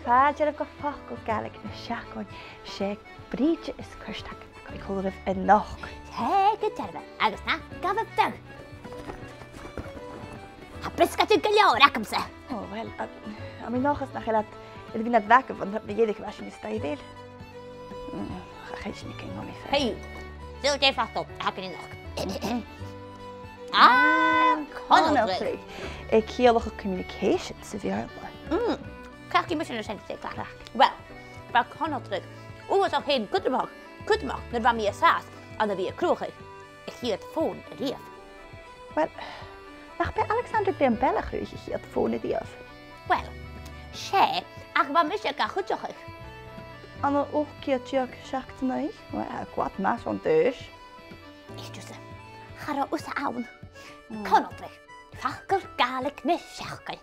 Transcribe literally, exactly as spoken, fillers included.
Fàilte oirbh gu Facal Gàidhlig na Seachdain. 'S e Brìde is Cairstìona a th' againn còmhla ribh a-nochd. Tha gu dearbh, agus na gabh a-steach. Tha briosgaidean gu leòr agamsa. Ò, uill, a, tha mi an dòchas nach eil iad, a bhith nad bhaga bhon rud mu dheireadh a bha sinn a-staigh a' dèanamh. Mm, cha chreid mi gun robh mi fhèin. Hey, saoil dè am facal a th' againn a-nochd. Ah, conaltradh. Conaltradh. A' ciallachadh communication sa Bheurla. Mm, cleachd mise na sin, 's e cleachd. Cleachd. Uill, bha conaltradh uabhasach fhèin cudromach, cudromach nuair a bha mi an sàs ann a bhith a' cruthachadh a' chiad fòn a-riamh. Uill, nach b' e Alexander Graham Bell a chruthaich a' chiad fòn a-riamh? Uill, 's e, ach bha mise ga chuideachadh. Ann an ochd ceud deug seachd 's a naoi, uill, tha e glè mhath son d' aois. Is tusa, cha robh thusa ann. Mm. Conaltradh, Facal Gàidhlig na Seachdain.